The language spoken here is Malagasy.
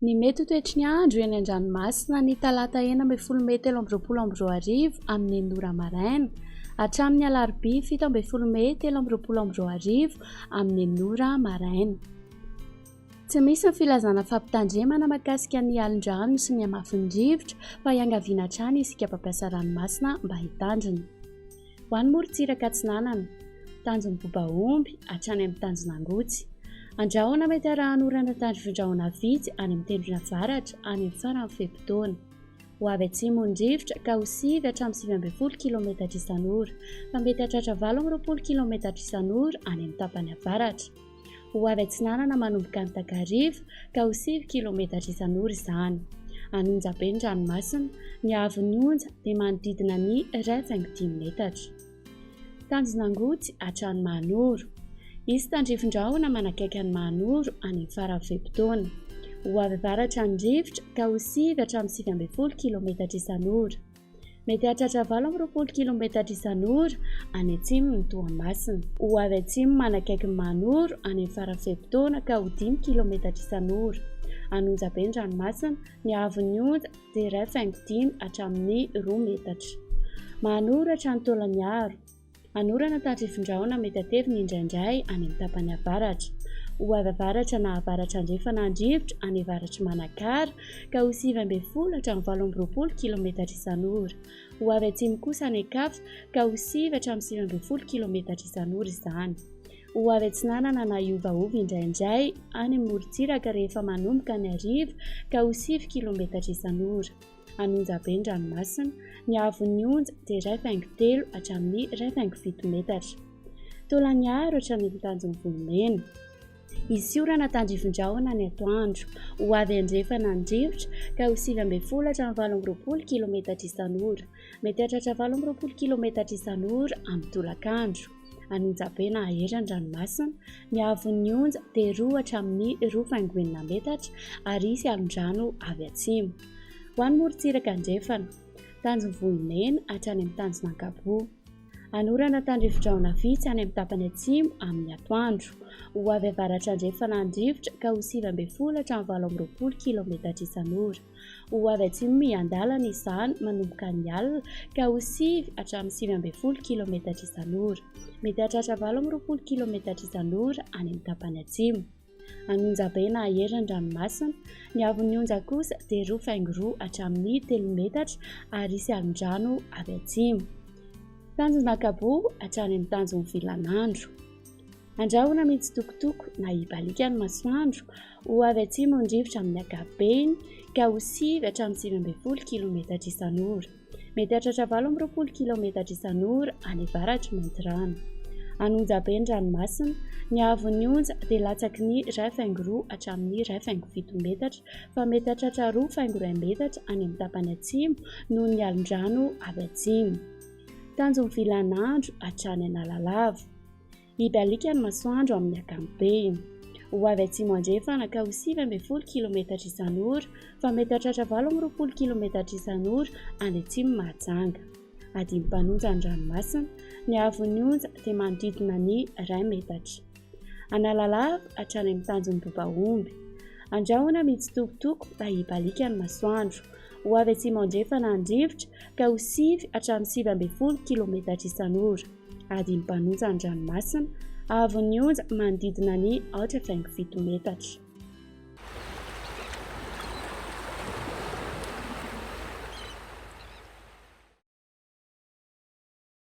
Ny mety ho toetry ny andro eny an-dranomasina ny talata 16 mey 2023 amin'ny enina ora maraina hatramin'ny alarobia 17 mey 2023 amin'ny enina ora maraina. Tsy misy ny filazana fampitandremana mahakasika ny alin-drano sy ny hamafin'ny rivotra fa iangaviana hatrany isika mpampiasa ranomasina mba hitandrina. Ho an'ny morontsiraka atsinanana, tanjon'ny Bobaomby hatrany amin'ny tanjon'Angotsy. Andrahona mety arahan'orana tandrifindrahona vitsy any amin'ny tendrony avaratra any amin'ny faran'ny fe-potoana. Ho avy atsimo ny rivotra ka ho sivy hatramin'ny 19 kilometatra isan'ora, fa mety hahatratra 28 kilometatra isan'ora any amin'ny tapany avaratra. Ho avy atsinanana manomboka ny takariva ka ho sivy kilometatra isan'ora izany. Any Onjabe ny ranomasina, ny haavon'ny onja dia manodidina ny 1,5 metatra. Tanjona Angotsy hatrany Mahanoro. Hisy tandrifin-drahona manakaiky an'i Mahanoro any amin'ny faran'ny fe-potoana. Ho avy avaratra ny rivotra ka ho sivy hatramin'ny 19 kilometatra isan'ora. Mety hahatratra 28 kilometatra isan'ora any atsimon'i Toamasina. Ho avy atsimo manakaiky ny Mahanoro any amin'ny faran'ny fe-potoana ka ho dimy kilometatra isan'ora. Any Onjabe ny ranomasina, ny haavon'ny onja dia 1,5 hatramin'ny roa metatra. Mahanoro hatrany Taolagnaro. Anorana tandrifin-drahona mety hatevina indraindray any amin'ny tapany avaratra. Ho avy avaratra na avaratra andrefana ny rivotra any avaratr'i Manakara ka ho 19 hatramin'ny 28 kilometatra isan'ora. Ho avy atsimo kosa any an-kafa ka ho sivy hatramin'ny 19 kilometatra isan'ora izany. Ho avy atsinanana na hiovaova indraindray any amin'ny morontsiraka rehefa manomboka ny hariva ka ho sivy kilometatra isan'ora. Any Onjabe ny ranomasina, ny haavon'ny onja dia 1,3 hatramin'ny 1,7 metatra. Taolagnaro hatrany amin'ny tanjon'ny Vohimena. Hisy orana tandrifin-drahona ny atoandro. Ho avy andrefana ny rivotra ka ho 19 hatramin'ny 28 kilometatra isan'ora. Mety hahatratra 28 kilometatra isan'ora amin'ny tolakandro. Any Onjabe na Ahery ny ranomasina, ny haavon'ny onja dia roa hatramin'ny 2,6 metatra ary hisy alon-drano avy atsimo. Ho an'ny morontsiraka andrefana, tanjon'ny Vohimena hatrany amin'ny tanjon'Ankaboa. Anorana tandrifidrahona vitsy any amin'ny tapany atsimo amin'ny atoandro. Ho avy avaratra andrefana ny rivotra ka ho 19 hatramin'ny 28 kilometatra isan'ora. Ho avy atsimo miandalana izany manomboka ny alina ka ho sivy hatramin'ny 19 kilometatra isan'ora. Mety hahatratra 28 kilometatra isan'ora any amin'ny tapany atsimo. Any Onjabe na Ahery ny ranomasina. Ny haavon'ny onja kosa dia 2,2 hatramin'ny telo metatra ary hisy alon-drano avy atsimo. Tanjon'Ankaboa hatrany amin'ny tanjon'ny Vilanandro. Andrahona mitsitokotoko na hibaliaka ny masoandro. Ho avy atsimo ny rivotra amin'ny ankapobeny ka ho sivy hatramin'ny 19 kilometatra isan'ora. Mety hahatratra 28 kilometatra isan'ora any avaratr'i Maintirano. Any Onjabe ny ranomasina. Ny haavon'ny onja dia latsaky ny 1,2 hatramin'ny 1,7 metatra fa mety hahatratra 2,1 metatra any amin'ny tapany atsimo noho ny alon-drano avy atsimo. Tanjon'ny Vilanandro hatrany Analalava. Hibaliaka ny masoandro amin'ny ankapobeny. Ho avy atsimo andrefana ka ho 19 kilometatra isan'ora fa mety hahatratra 28 kilometatra isan'ora any atsimo Mahajanga. Adin'ny mpanonja ny ranomasina. Ny haavon'ny onja dia manodidina ny iray metatra. Analalava hatrany amin'ny tanjon'ny Bobaomby. Andrahona mitsitokotoko mba hibaliaka ny masoandro. Ho avy atsimo andrefana ny rivotra ka ho sivy hatramin'ny 19 kilometatra isan'ora. Adin'ny mpanonja ny ranomasina. Haavon'ny onja manodidina ny aotra faingo fito metatra.